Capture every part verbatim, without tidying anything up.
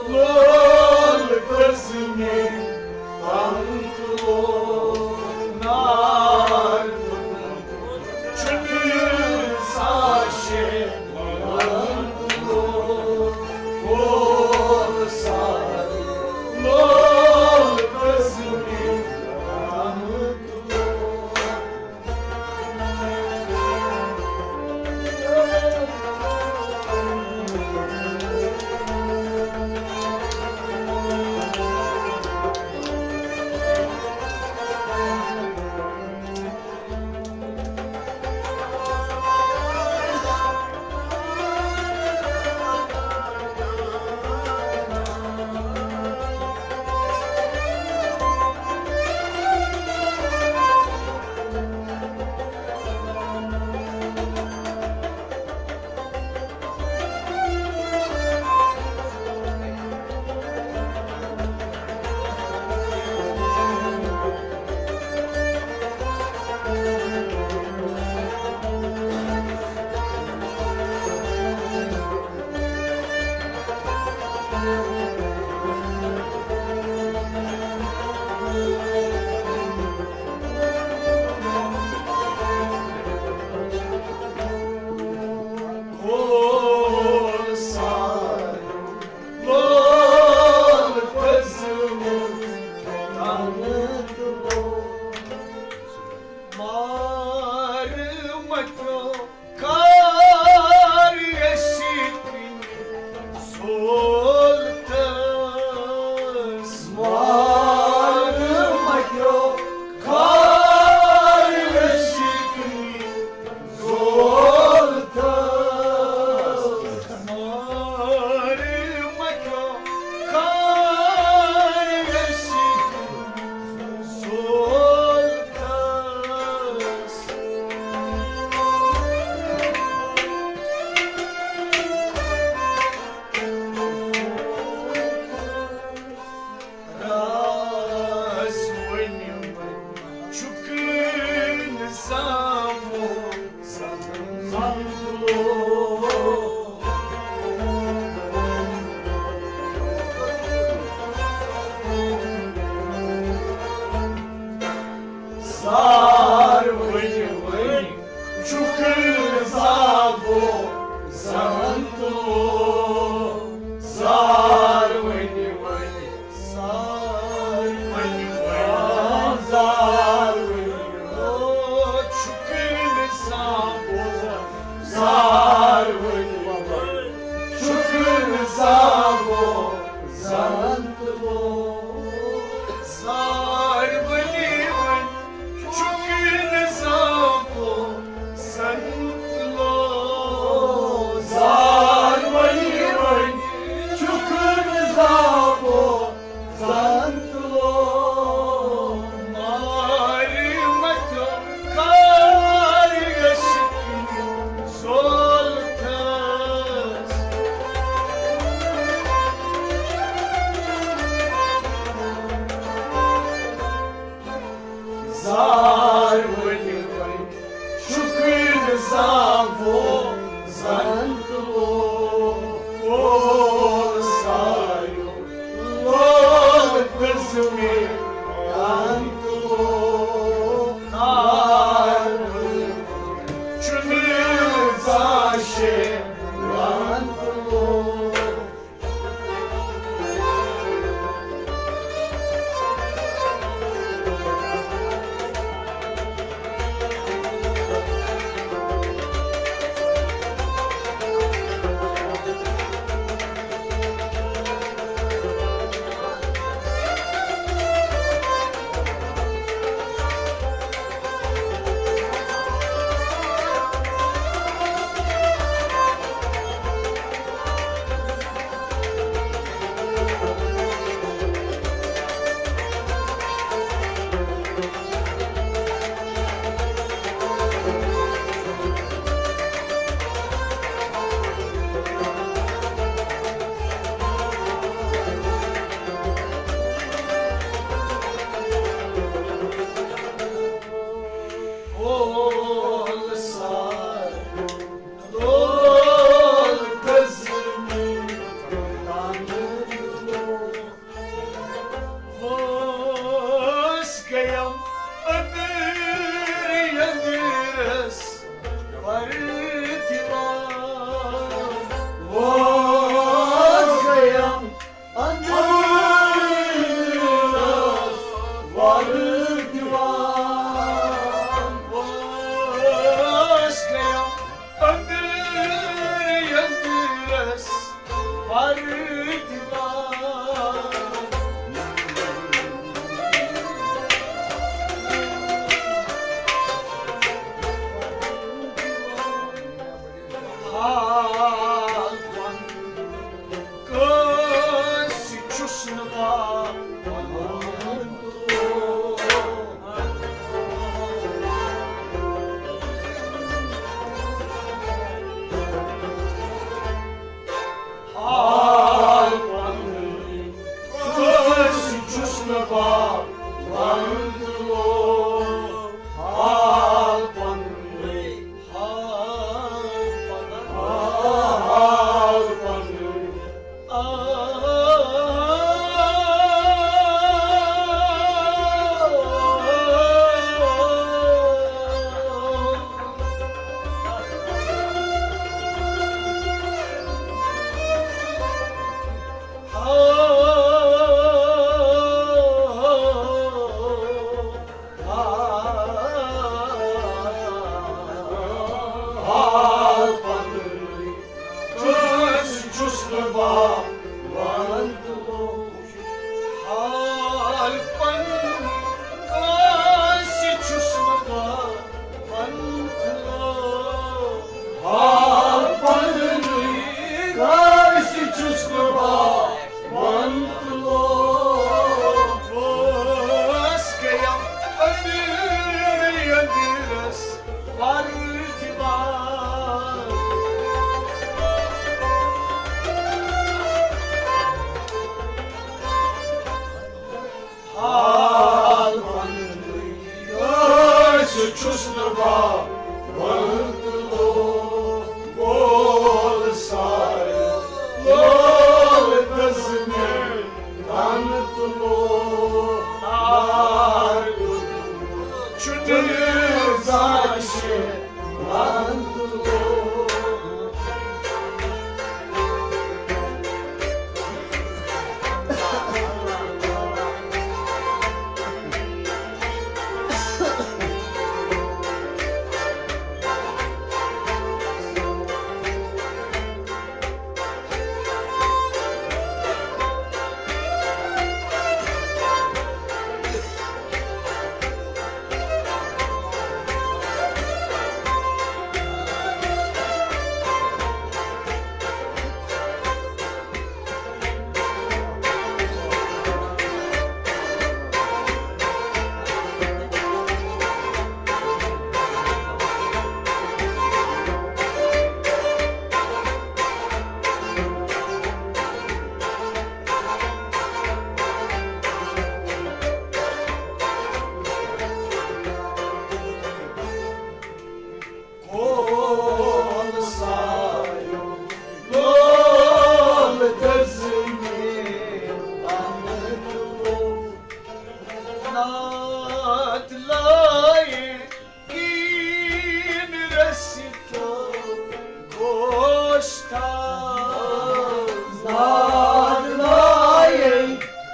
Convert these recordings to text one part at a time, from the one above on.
لول بزمِ تن تُلو، نار تُلو، چھُٹہِ سا شیطان تُلو، کول سا لول بزمِ تن تُلو۔ کول سا لول بزمِ تن تُلو، مار مچو کار عشقِ سول تن پردیوار۔ حال ونُن کٲنٛسہِ چھُس نہٕ بہٕ ونُن۔ حال پنُن کٲنٛسہِ چھُس نہٕ بہٕ ونُن۔ حال پنُن، حال پنُن، حال پنُن۔ حال پنُن کٲنٛسہِ چھُس نہٕ بہٕ ونُن۔ حال پنُن کٲنٛسہِ چھُس نہٕ بہٕ ونُن۔ حال پنُن کٲنٛسہِ چھُس نہٕ بہٕ ونُن۔ بس گٔیم أمیٖر أمیٖرس وردی وار۔ حال وننُے کٲنٛسہِ چھُس نہٕ بہٕ ونُن۔ گول سارِ لول دٔزمہِ تن تُلو۔ نار چھُنہٕ زانٛہہ کول سایو لول دٔزمہِ اَنہٕ تُلو۔ ناد لایہِ کِن رٔسِتو گوشتاب۔ ناد لایہِ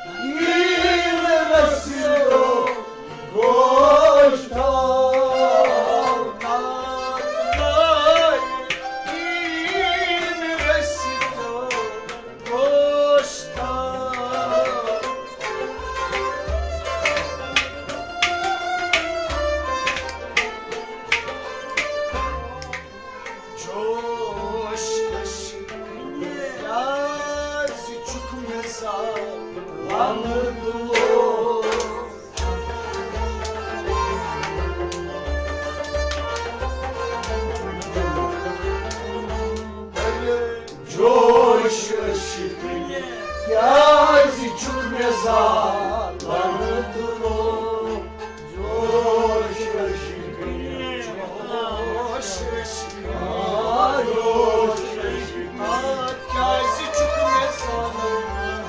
کِن رٔسِتو گوشتاب۔ ناد لایہِ کِن رٔسِتو گوشتاب۔ جوش عشق نیاز چھُکھ مےٚ زالان دُلو۔ جوش عشق کیٛازِ چھُکھ مےٚ زالان دُلو؟ جوش عشق، جوش عشق، جوش عشق کیٛازِ چھُکھ مےٚ زالان؟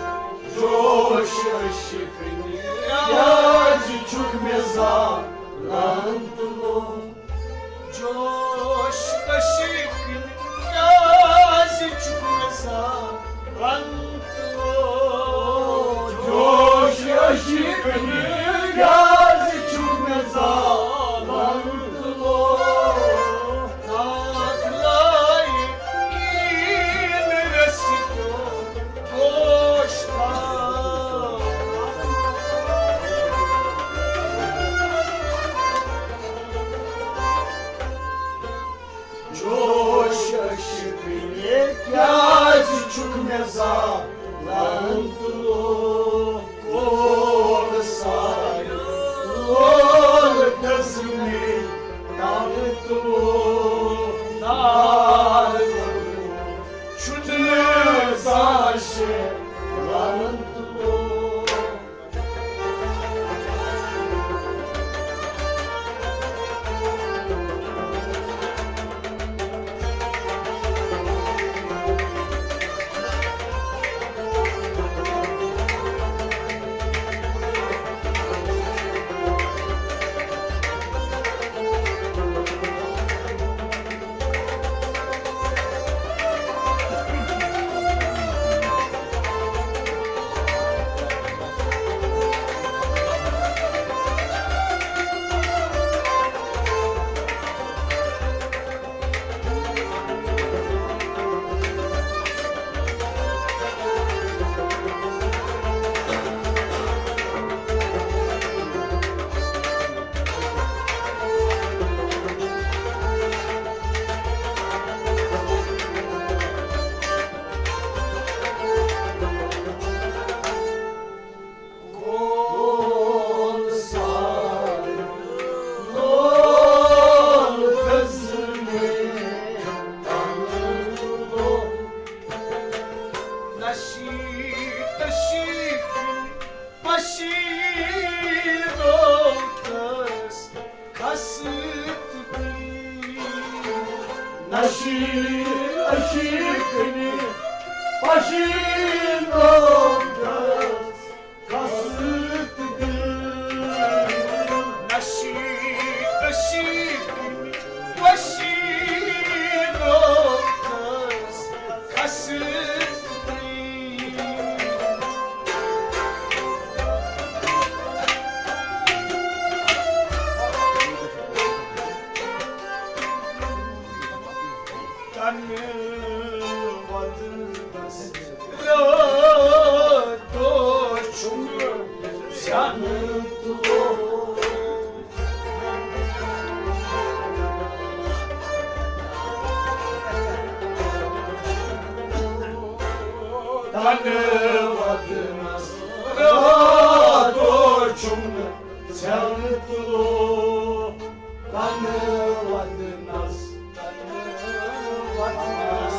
جوش عشق کیٛازِ چھُکھ مےٚ زالان دُلو؟ جوش عشق کیٛازِ چھُکھ مےٚ زالان دُلو؟ جوش عشق کیٛازِ چھُکھ مےٚ زالان دُلو؟ ناد لایہِ کِن رٔسِتو لن تلو کول سایہِ لول دٔزمہِ تَلہٕ تلو نار چھُنہٕ زاشہِ لن تلو۔ نشی نشی پشی دوتس کھست دی۔ نشی اشی کنی پشی دوتس کھست دی۔ نشی اشی کنی پشی دوتس کھست دی۔ تنہٕ ودنس راتو چھُم زینہٕ تُلو۔ تنہٕ ودنس راتو چھُم زینہٕ تُلو۔ تنہٕ ودنس، تنہٕ ودنس،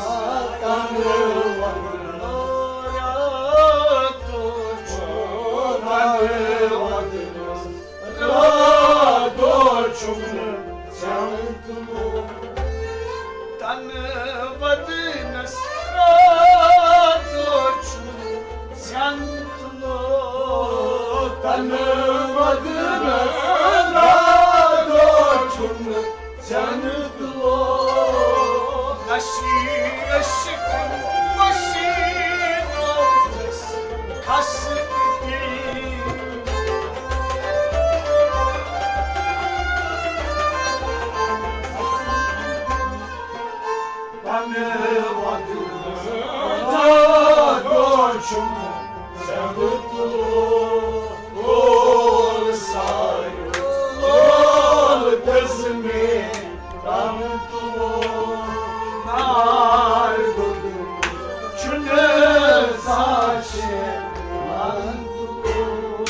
تنہٕ ودنس، راتو چھُم زینہٕ تُلو۔ راتو چھُم نہٕ زینہٕ تُلو۔ تنہٕ ودنس راتو چھُم نہٕ زینہٕ تُلو۔ تنہٕ ودنس راتو چھُم نہٕ زینہٕ تُلو۔ نشی عشق مشی روزس کھست دی۔ پنہٕ ودنس راتو چھُم زینہٕ تُلو۔ لول سایہِ لول دٔزمہِ تَلہٕ تُلو۔ نار دوٚدمُت چھُنہٕ زاشہِ لَلَن تُلو۔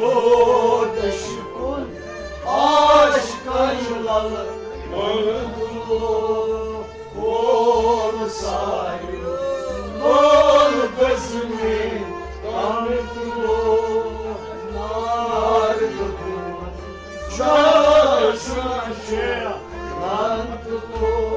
دود شکن عاشقن لل من تلو، کول ساری لول بزمی کن تلو، نار دود شاہ شاہ من تلو۔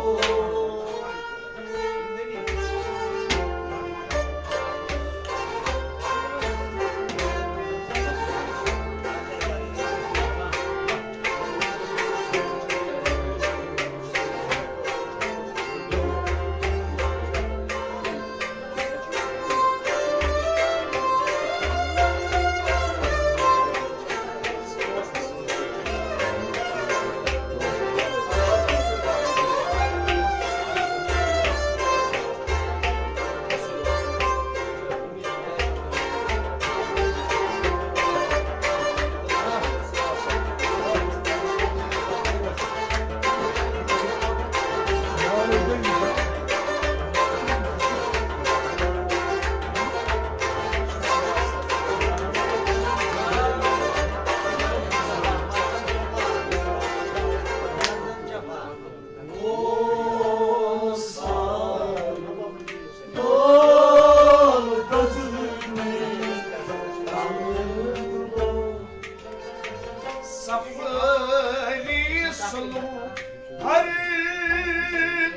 صفٲیی سلوک ہر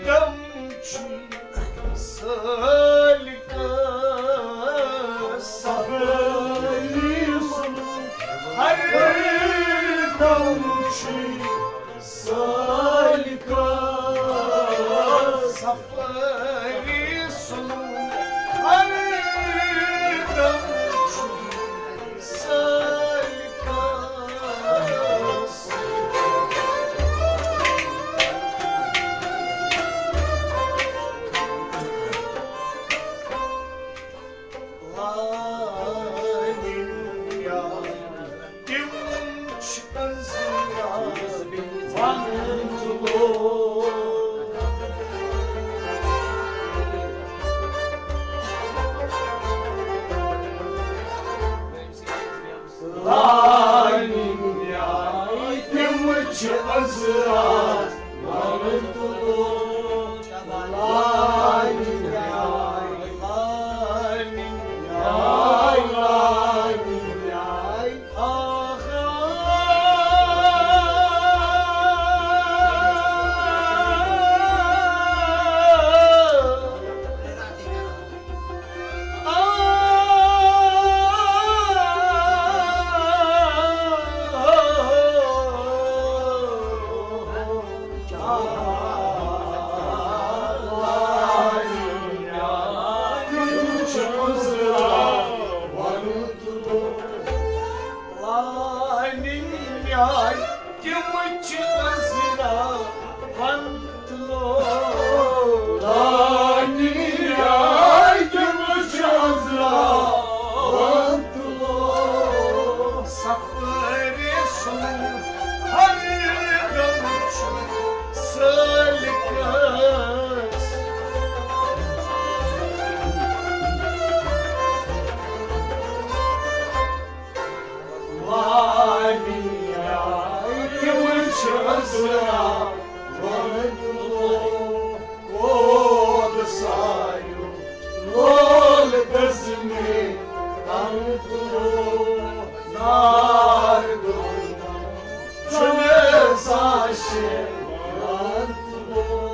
دم چھی سٲلِکَس۔ صفٲیی سلوک ہر دم چھی سٲلِکَس۔ صفٲیی سلوک ہر دم چھی سٲلِکَس۔ لالِنیا تِم چھِ أنٛزرا ونٛد لوگ۔ لالِنیا تِم چھِ أنٛزرا ونٛد لوگ۔ لالِنیا، لالِنیا، لالِنیا۔ لالِنیا تِم چھِ أنٛزرا ونٛد لوگ۔ لالِنیا تِم چھِ أنٛزرا ونٛد لوگ۔ صفٲیی سلوک ہر دم چھی سٲلِکَس۔ لالِنیا تِم چھِ أنٛزرا ونٛد لوگ۔ کول ساریو لول دزمے تنگ لوگ۔ نار دود چھُنہٕ ساشے ونٛد لوگ۔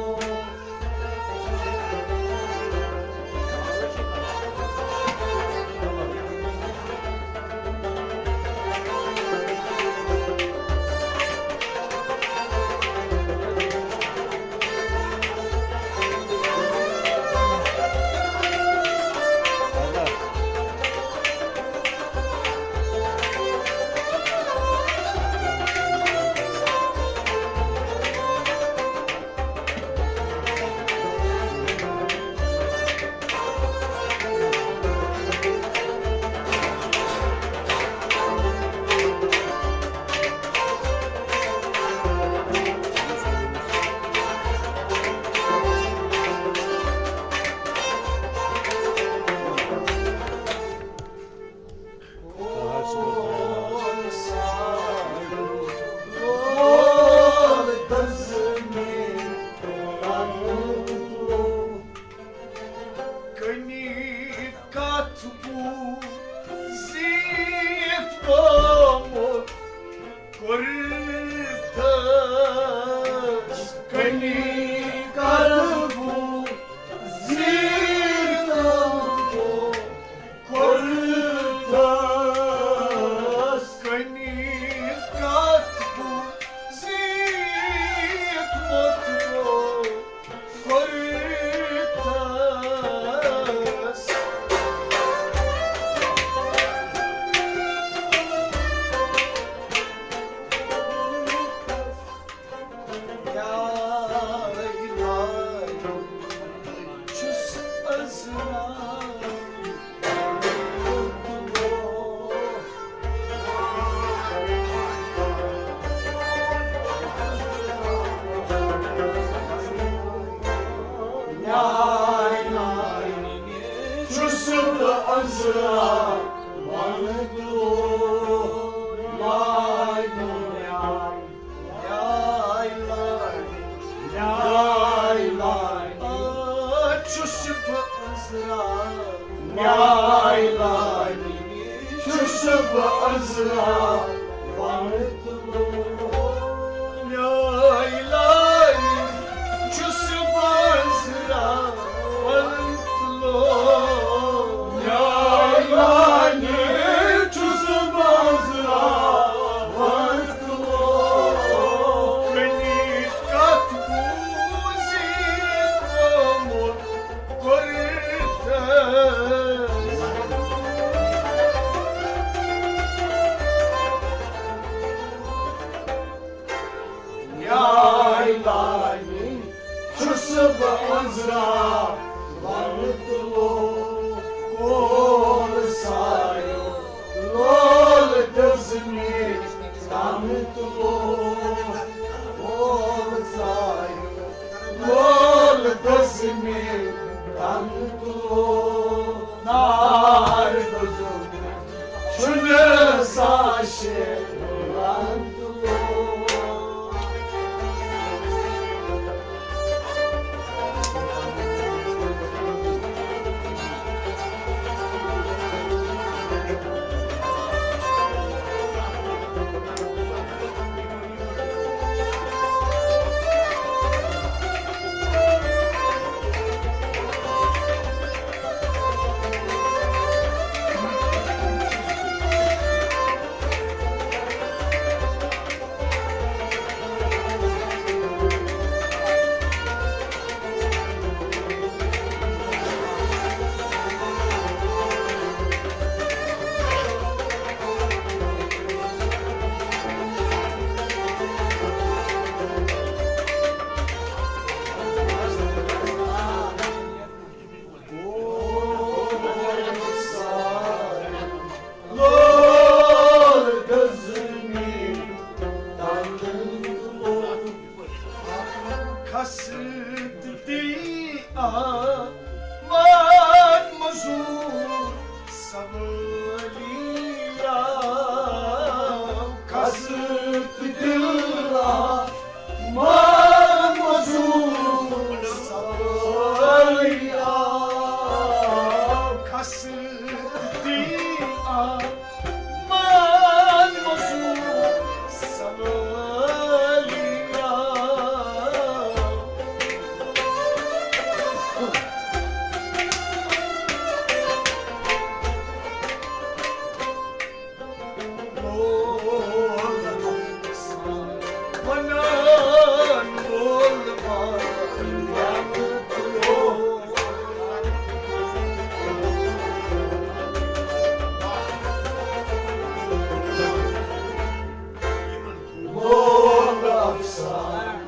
بہٕ عذرا ونہٕ تہٕ لوگ۔ یا الٰہی، چھُس بہٕ عذرا ونہٕ تہٕ لوگ۔ یا الٰہی، چھُس بہٕ عذرا ونہٕ تہٕ لوگ۔ پننہِ کتھ بوٗزِتھ گوٚمُت قرطس۔ یا الٰہی، چھُس بہٕ عذرا ونہٕ تہٕ لوگ۔ کول سایو، لول دٔزمٕتۍ تنہٕ تہٕ لوگ۔ کول سایو، لول دٔزمٕتۍ تنہٕ تہٕ لوگ۔ نار دٔزمٕتۍ چھُنہٕ ساشے لنت لوگ۔ لول دزنی تنگ لول۔ کھس تہٕ تیٚلہِ آ مان مزور سوٲلی آو۔ کھس تہٕ تیٚلہِ آ مان مزور سوٲلی آو۔ کھس تہٕ تیٚلہِ آ مان مزور سوٲلی آو۔ لول افسان ونان وول وان لول۔ لول افسان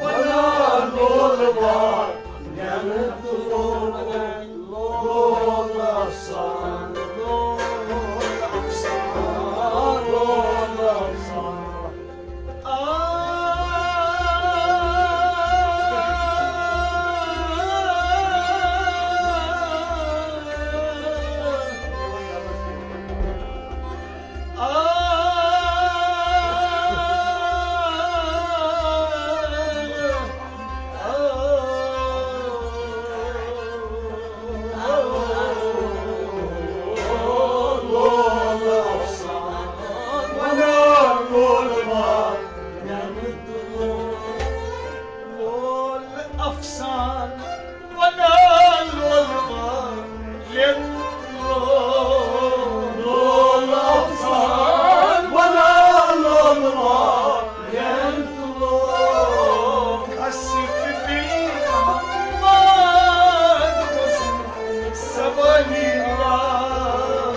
ونان وول وان، محنت لول، لول افسان، لول افسان، لول افسان۔ لول افسان ونان لول وان، لین لول۔ لول افسان ونان لول وان، لین لول۔ کھس تہٕ تیٚلہِ آ مان مزور سوٲلی آو۔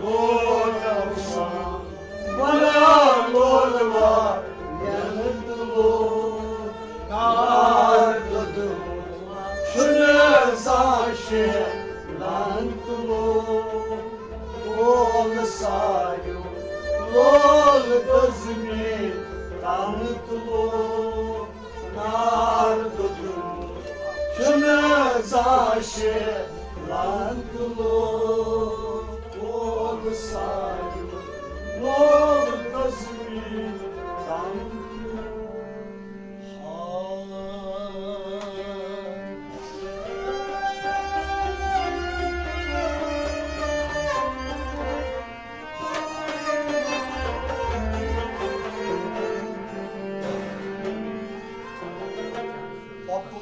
لول افسان ونان لول وان، محنت لول۔ نار دوٚدمُت چھُنہٕ زانٛہہ شیہہ لنت لول۔ لول سایو، لول دٔزمٕتۍ تنہٕ لول۔ نار دوٚدمُت چھُنہٕ زانٛہہ شیہہ لنت لول۔ لول سایو، لول دٔزمٕتۍ تنہٕ لول۔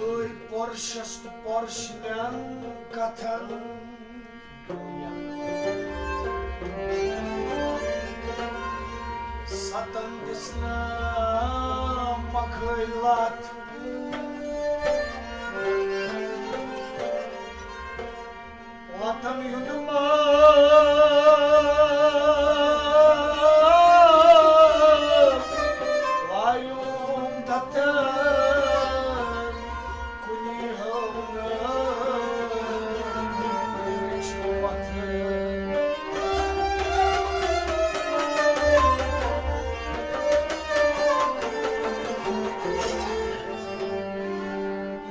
ٲے پۄرشس تہٕ پۄرشلٮ۪ن کتھن۔ ستن دِژ نہٕ مۄکھٕے لتھ۔ لتن ہُنٛد ماز وایُن دتن۔ کُنی ہٲو نہٕ کُنِچ وَتھ۔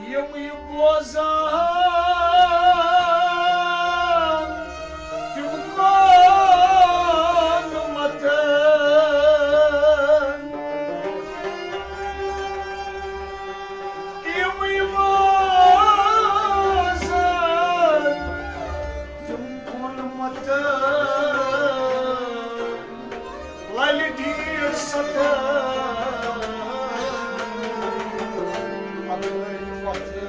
یِم یہِ بوزان، تِم کون متن۔ یِم یہِ بوزان، تِم کون متن۔ لَلہِ ڈیٖر ستن، مۄکلٲوِتھ وَتھٕ۔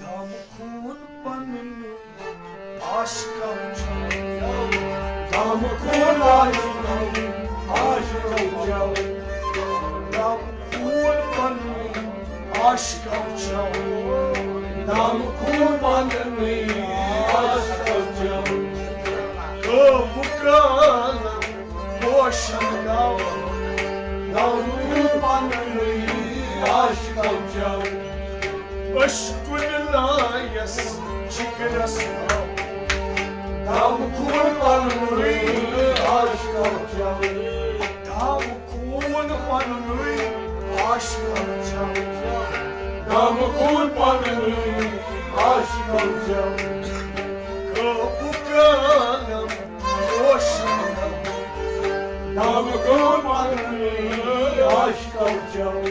دامہٕ خوٗن پنُن عاشقو چیوٚو۔ دامہٕ خوٗن عاشقو، عاشقو چیوٚو۔ دامہٕ خوٗن پنُن عاشقو چیوٚو۔ دامہٕ خوٗن پنُن عاشقو چیوٚو۔ گوٚو مُکران پوشن گاو۔ دامہٕ خوٗن پنُن عاشقو چیوٚو۔ أسۍ کُنہِ لایس جگرس تھاو۔ دامہٕ خوٗن پنُن عاشقو چیوٚو۔ دامہٕ خوٗن پنُن عاشقو چیوٚو۔ دامہٕ خوٗن پنُن عاشقو چیوٚو۔ قٲبوٗ کٲلم پوشن۔ دامہٕ خوٗن پنُن عاشقو چیوٚو۔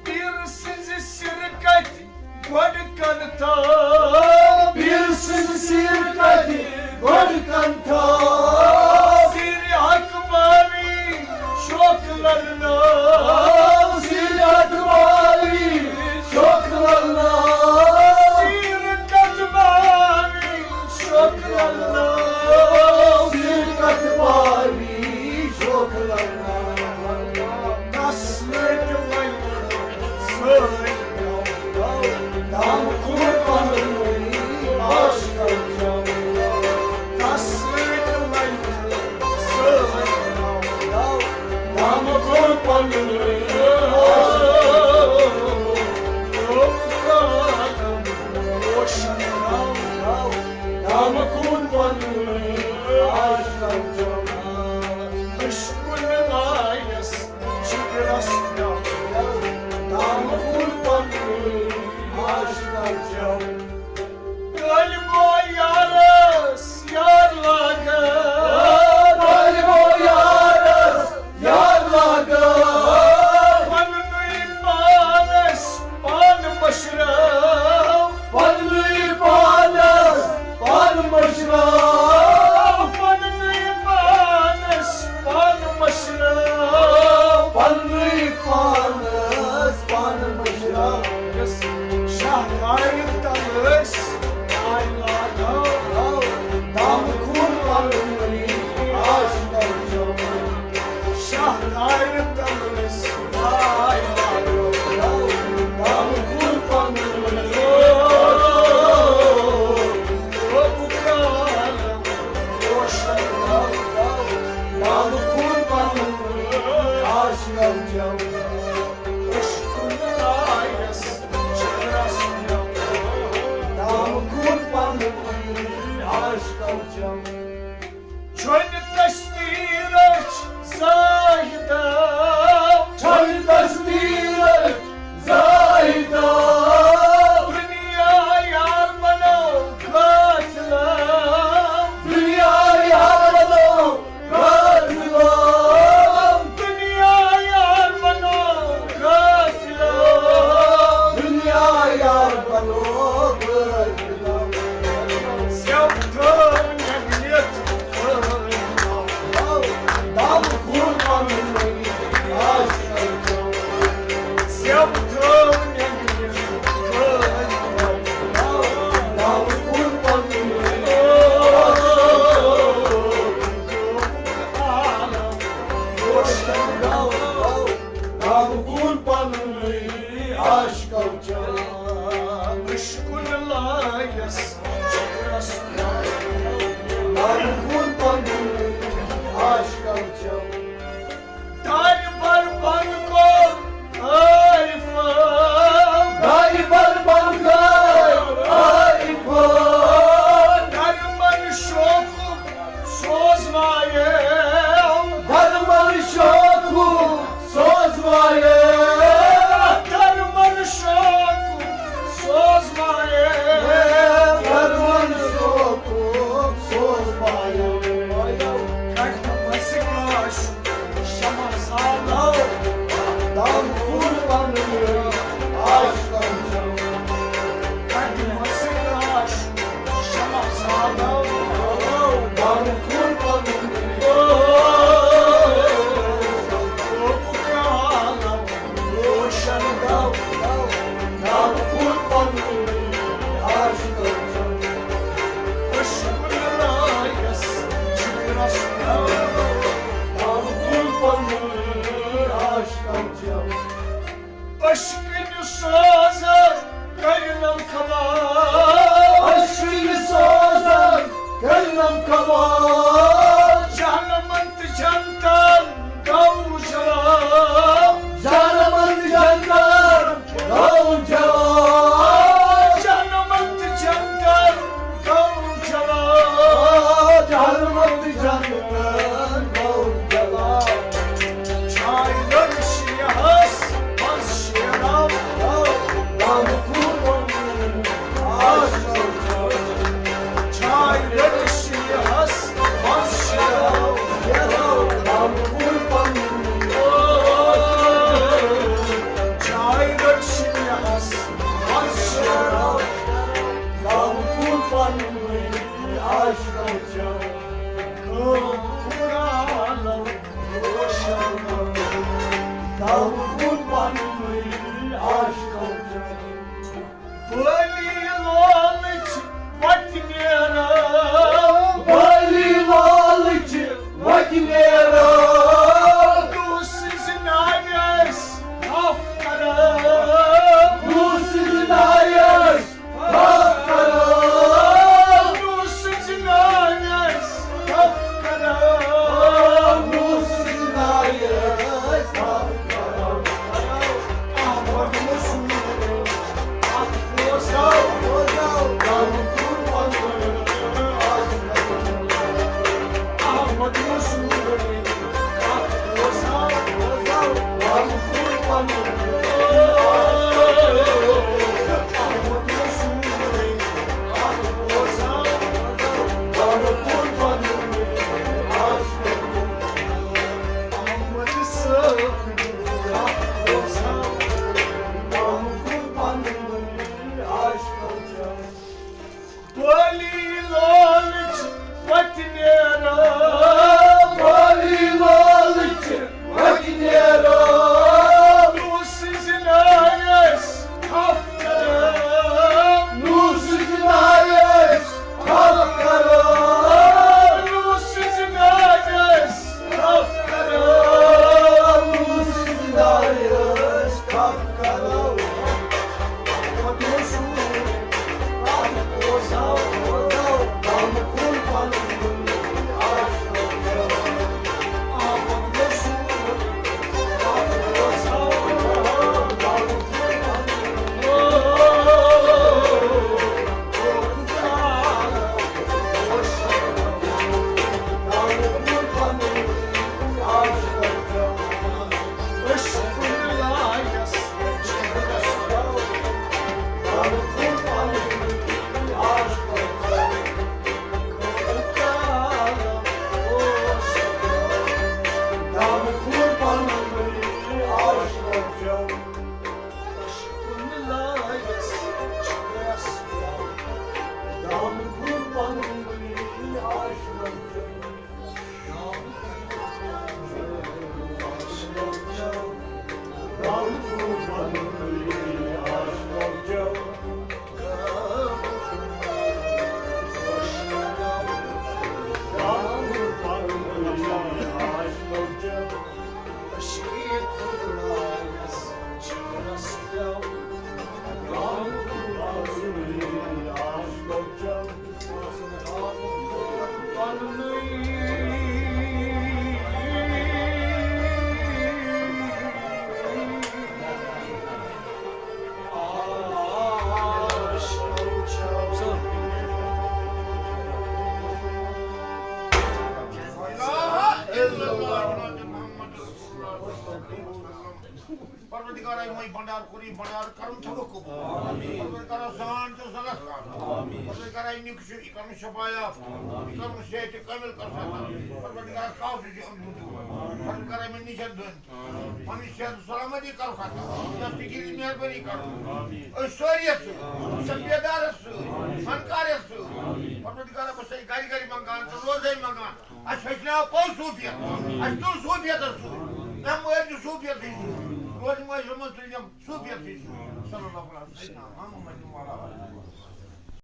پیٖر سٕنٛزِ سِرٕ کتھِ گۄڈٕ کن تھاو۔ پیٖر سٕنٛزِ سِرٕ کتھِ گۄڈٕ کن تھاو۔ سِرِ اکبری شوق للناو۔ سِرِ اکبری شوق للناو۔ سِرِ کتباری شوق للناو۔ سِرِ کتباری شوق للناو۔ تس لٔگۍ لنکھٕ سٲرۍ گاو۔ دامہٕ خوٗن پنُن عاشقو چیوٚو۔ تس لٔگۍ لنکھٕ سٲرۍ گاو۔ دامہٕ خوٗن پنُن عاشقو چیوٚو۔ پوشن گاو۔ دامہٕ خوٗن پنُن عاشقو چیوٚو۔ أسۍ کُنہِ لایس جگرس پٮ۪ٹھ۔ دامہٕ خوٗن پنُن عاشقو چیوٚو۔ طٲلبو یارس یار لاگان۔ طٲلبو یارس یار لاگان۔ پننُے پانس پان مٔشراو۔ پننُے پانس پان مٔشراو۔ پننُے پانس پان مٔشراو۔ پننُے پانس پان مٔشراو۔ یۄس شاہ دارِ تل ٲسۍ، آے لاگو۔ دامہٕ خوٗن پنُن عاشقو چیوٚو۔ شاہ دارِ تل ٲسۍ، آے لاگو۔ دامہٕ خوٗن پنُن عاشقو چیوٚو۔ دامہٕ خوٗن پنُن عاشقو چیوٚو۔ أسۍ کُنہِ لایس جگرس پٮ۪ٹھ۔ دامہٕ خوٗن پنُن عاشقو چیوٚو۔ چھۄنہِ تصویرٕچ زاہدو۔ چھۄنہِ تصویرٕچ زاہدو۔ دُنیا یار بنو غافلو۔ دُنیا یار بنو غافلو۔ دُنیا یار بنو غافلو۔ دُنیا یار بنو غافلو۔ سیوٚد تھٲو عشقٕنۍ سوزان کٔرنم خبر۔ عشقٕنۍ سوزان کٔرنم خبر۔ جہنمن تہٕ جنتن گوٚو جواب۔ جہنمن تہٕ جنتن گوٚو جواب۔ جہنمن تہٕ جنتن گوٚو جواب۔ جہنمن تہٕ جنتن گوٚو جواب۔ چاے لٔڑ شیہس منٛز شیراو، دم کھوٗل پنُن عاشق۔ چاے لٔڑ شیہس منٛز شیراو، دم کھوٗل پنُن۔ چاے لٔڑ شیہس منٛز شیراو، دم کھوٗل پنُن عاشق۔ کٲم پوٗرٕ عالم روشن۔ دم کھوٗل پنُن عاشق۔ بٲلی لالٕچ وتہِ نیران۔ بٲلی لالٕچ وتہِ نیران۔ دوٗسٕز ناوِ ٲسۍ تھپھ کران۔ دوٗسٕز ناوِ ٲسۍ تھپھ کران۔ دوٗسٕز ناوِ ٲسۍ تھپھ کران۔ دوٗسٕز ناوِ ٲسۍ تھپھ کران۔ احمد مسعود۔ بٲلی لالٕچ وتہِ نیران۔ بٲلی لالٕچ وتہِ نیران۔ دوٗسٕز ناوِ ٲسۍ تھپھ کران۔ دوٗسٕز ناوِ ٲسۍ تھپھ کران۔ دوٗسٕز ناوِ ٲسۍ تھپھ کران۔ دوٗسٕز ناوِ ٲسۍ تھپھ کران۔ پروردگارا، یِمے بنڈار کوٚر، یہِ بنڈار کرُن تھٲوُکھ قبول۔ آمین۔ پروردگارا، زان تہٕ زلس کر۔ آمین۔ پروردگارا، یہِ نیُک چھُ، یہِ کرُن شفایاب۔ آمین۔ یہِ کرُن صحت کامل کر۔ آمین۔ پروردگارا، کاو چھُ یہِ أمۍ دیُن۔ آمین۔ پروردگارا، یِمن نِشن دٲنۍ۔ آمین۔ پنٕنۍ صحت سلامتی کرُکھ عطا۔ آمین۔ دستگیری مہربٲنی کر۔ آمین۔ أسۍ سٲری یتھ سۭتۍ۔ آمین۔ سۄ بیدار یتھ سۭتۍ۔ آمین۔ فنکار یتھ سۭتۍ۔ آمین۔ پروردگارا، بہٕ چھُسے گرِ گرِ منٛگان تہٕ روزے منٛگان۔ اَسہِ ہیٚچھناو پوٚز صوٗفیت۔ اَسہِ تُل صوٗفیتَس سۭتۍ۔ اَمہِ مٲرۍ تہِ صوٗفیتٕے سۭتۍ۔ روزِ مٲرۍ منٛز تُلِم صوٗفیتٕے سۭتۍ۔ صلی اللہ علیہ وسلم۔ محمد وعلیٰ آلہ۔